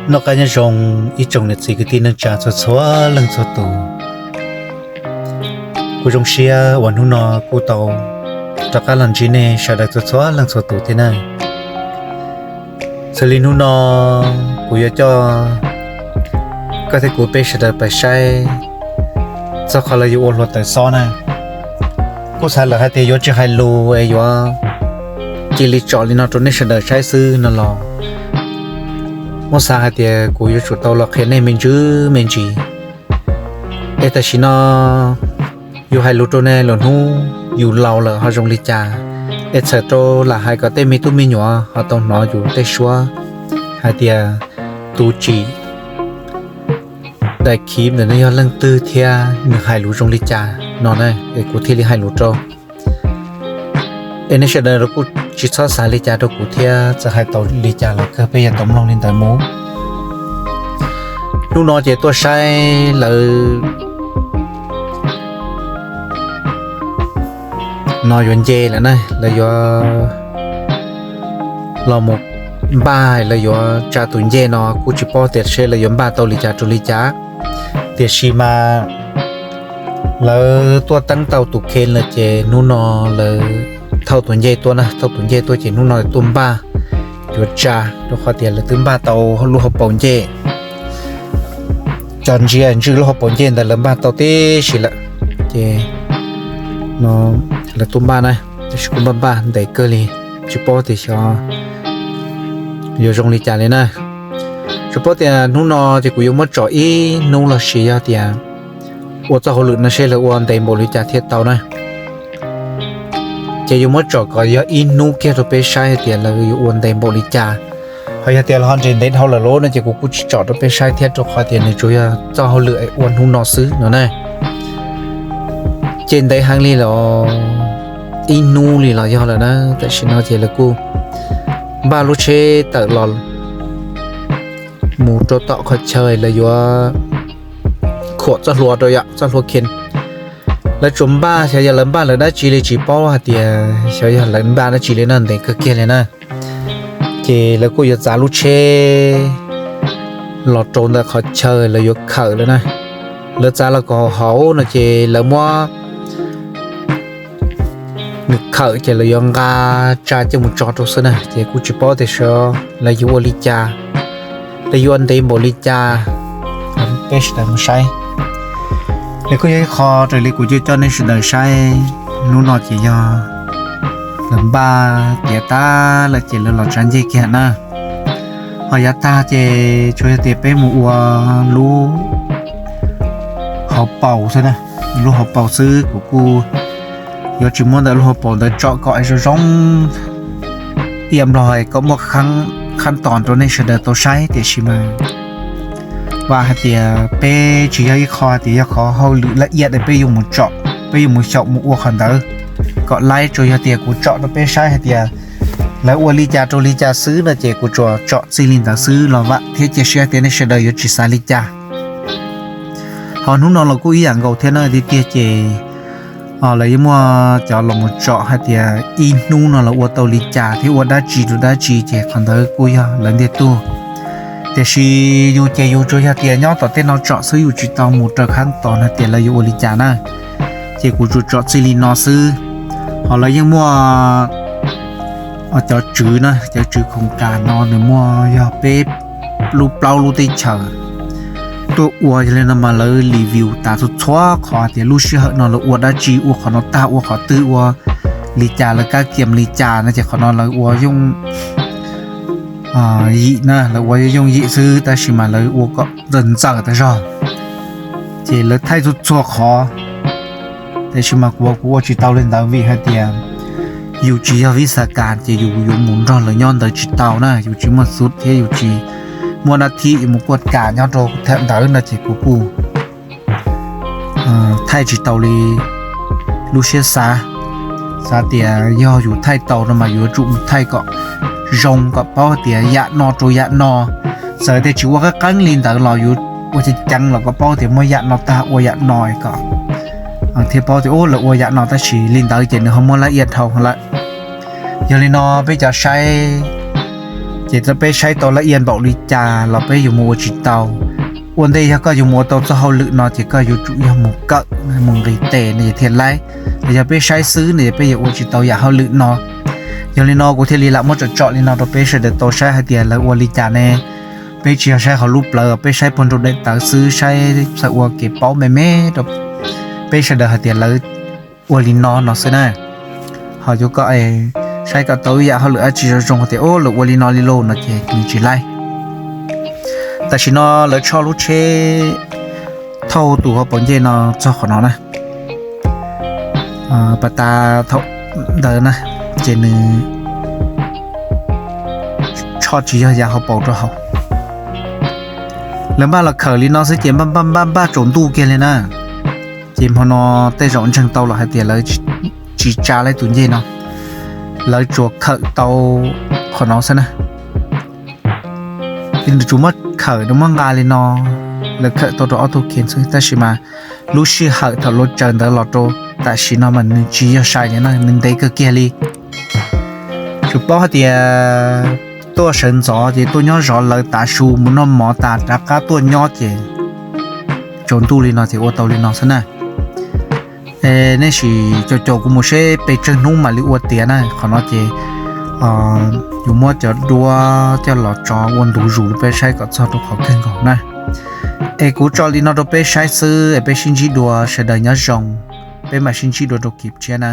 Noj qab nyob zoo ib tsoom niam txiv kwv tij neej tsa txhua txhua leej txhua tus. Kuv zoo siab uas hnub no kuj tau rov qab los ntsib nej sawv daws txhua txhua leej txhua tus thiab na. Xws li hnub no kuv yuav coj koj thiab kuv peb sawv daws pais saib txog qhov lawv yuav ua hluav taws xob na. Kuj xav lawm hais tias yuav tsis hais lus es yuav cia li tsom li no rau nej sawv daws saib xwb no los muab xav hais tias kuv yuav tsum tau los qhia nej me ntsis me ntsis. Es tam sim no yus hais lus rau nej los hnub yus laus lawm ho zoo li cas, es txhawm rau lam hais kom tej me tub me nyuam ho tau hnov yus tej suab hais tias tus tsim daim khiv ntawm no yog leej twg thiab nws hais lus zoo li cas no na, es kuv thiaj li hais lus rau. Es nej sawv daws los kuj tsis txhob xav li cas rau kuv thiab, txawm hais tau li cas los kawg peb yuav tau mloog li ntawd mus. Hnub no ces tuaj saib lawv no yuav nce lawm na, lawv yuav los mus npaj, lawv yuav tsa tus ncej no, kuj tsis paub tias seb lawv yuav npaj tau li cas rau li cas. Tiam sis mas lawv tuaj teeb tau tus kheej lawm ces hnub no lawv thauj tus ncej tuaj na, thauj tus ncej tuaj ces hnub no tuaj npaj yuav tsa, rau qhov tias lawv twb npaj tau lub hauv paus ncej. Cov ntsia ntswj lub hauv paus ncej ntawd lawv npaj tau tib si lawm, ces no lawv tuaj npaj na, tab sis kuj npaj npaj ntev kawg li, tsis paub tias xyov yuav zoo li cas li na. Tsis paub tias hnub no ces kuv yuav muab tsom ib hnub los sis yog tias ua txoj hauj lwm no seb lawv ua ntev npaum li cas thiaj tau na. Ces yuav muab tsom kom yog ib hnub kiag rau peb saib hais tias lawv yuav ua ntev npaum li cas. Ho yog tias lawv ho nres ntev dhau lawm lawm no ces kuv kuj tsis tsom rau peb saib thiab, rau qhov tias nws tsuas yog txoj hauj lwm ua hnub no xwb no na. Ces ntev heev li los ib hnub li los yog lawm na. Tam sim no ces lawv kuj npaj lub tsheb tawm los mus rau tom qhov chaw lawv yuav khuam txoj hlua rau yom, txoj hlua kheej. Lawv tsuas npaj, xyov yog lawv npaj lawv dab tsi li tsis paub hais tias xyov yog lawv npaj dab tsi li na, ntev kawg kiag li na. Ces lawv kuj yuav txav lub tsheb los rau ntawm qhov chaw lawv yuav khawm lawm na. Lawv txav los kom hauv no ces lawv muab nws khawm ces lawv yuav nqa tsa coj mus tso rau xwb na. Ces kuj tsis paub tias lawv yuav ua li cas, lawv yuav ua ntev npaum li cas, peb sawv daws mus saib. Nws kuj yog ib qho raws li kuv coj coj nej sawv daws saib hnub no ces yog lawv npaj tiav tag lawm ces lawv los tsa ncej kiag na. Ho yav tag ces tsuas yog tias peb mus ua lub hauv paus xwb na, lub hauv paus xwb. Kuv kuj yuav tsis muab ntawm lub hauv paus ntawd tsom kom zoo zoo iab nplog kom muaj qhab tos rau nej sawv daws tau saib, tiam sis mas vam hais tias peb tsis yog ib qho hais tias yog qhov hauj lwm laj iab es peb yuav mus tsom, peb yuav mus xyaum mus ua qhov ntawd kom laib. Tsuas yog tias kuv tsom rau peb saib hais tias lawv ua li cas rau li cas xwb no ces kuv tsuas tsom txij li ntawd xwb los vam thiab cia siab tias nej sawv daws yuav tsis xav li cas. Ho hnub no los kuj ib yam nkaus thiab na, tiag tiag ces lawv yeej muaj cov los mus tsom hais tias ib hnub no los ua tau li cas thiab ua dab tsi rau dab tsi ces qhov ntawd kuj yog lawv ntiag tug. Tiam sis yus ces yus tsuas yog tias nyob tom tej no tsom xwb, yus tsis tau mus raws qhab tos hais tias lawv yuav ua li cas na. Ces kuv tsuas tsom txij li no xwb. Ho lawv yeej muaj cov tswv na, cov tswv khoom kas no nws muaj yog peb lub plaub lub teb chaws tuaj ua, yog li no mas lawv review tas txhua txhua qhov tias lub sij hawm no lawv ua dab tsi, ua qhov no tag, ua qhov twg, ua li cas, lawv kab kiam li cas no ces qhov no lawv ua yooj yim na, lawv ua yooj yim xwb tab sis mas lawv ua kom ntxaws ntxaws tas zog. Ces lawv thaij txhua txhua qhov. Tiam sis mas kuv, kuv ua tsis tau li ntawd vim hais tias yus tsis yog vis xas kas ces yus yuav mus nrog lawv nyob ntawd tsis tau na, yus tsis muaj xub thiab yus tsis muaj nab thib yuav mus kuaj kas nyob rau thawm ntawd no ces kuv kuj thaij tsis tau li lub siab xav. Xav tias yog yus thaij tau no mas yuav tsum mus thaij kom zoo kom paub tias yam no rau yam no. Txawm tias tsis ua qeeb qeeb li ntawd los yuav ua ceev ceev los kom paub tias muaj yam no tag ua yam no kom thiaj paub tias lawv ua yam no tab sis li ntawd ces nws ho muaj laj iab dhau lawm. Yog li no peb cov saib Ces txawm peb saib tau laj iab npaum li cas los peb yuav mus ua tsis tau. Ua ntej yog koj yuav mus ua tau txoj hauj lwm no ces koj yuav tsum yog mus kawm mus nqis tes no ces thiaj laib. Yog peb saib xwb no ces peb yuav ua tsis tau yam hauj lwm no. Yog li no kuv thiaj li lam muab tsom tsom li no rau peb sawv daws tau saib hais tias lawv ua li cas ne. Peb tsis yog saib hauv lub plawv, peb saib puag nraum daim tawv xwb, saib txhawm ua kev paub me me rau peb sawv daws hais tias lawv ua li no no xwb na. Ho yuav kom saib kom tau ib yam hauj lwm dab tsi zoo zoo tias, o, lawv ua li no li lauj no ces nws tsis laib. Tam sim no lawv tshoj lub tsheb thauj tus hauv paus ncej no txog qhov no na. Pas tas thaum ntawd na, ces nws tshoj tsis yog yav hauv paus rau hauv. Lawv npaj los khawm li no xwb ces npaj npaj npaj npaj tsaus ntuj kiag li na. Ces hmo no tej zaum ntseeg tau los hais tias lawv tsis tsa lawv tus ncej no, lawv tsuas khawm tau qhov no xwb na. Ces nws tsuas muab khawm, nws muab nqa li no, lawv khawm tau rau ob tug kiag xwb, tab sis mas lub sij hawm thaum luag tsaws ntawd los rau tam sim no mas nws tsis yog sai li na, nws ntev kawg kiag li. Tsuas paub hais tias tuaj sawv ntxov ces tuaj nyob zov lawv tav su mus noj mov tas rov qab tuaj nyob ces tsaus ntuj li no ces ua tau li no xwb na. Nej sim caum caum kuv mus seb pes tsawg hnub mam li ua tiav na. Qhov no ces yuav muab cov duab coj los tso ua ntu zus rau peb saib kom txog rau qhov kawg nkaus na. Es kuv tso li no rau peb saib xwb es peb sib ntsib dua, sawv daws nyob zoo, peb mam sib ntsib dua rau kis tshiab na.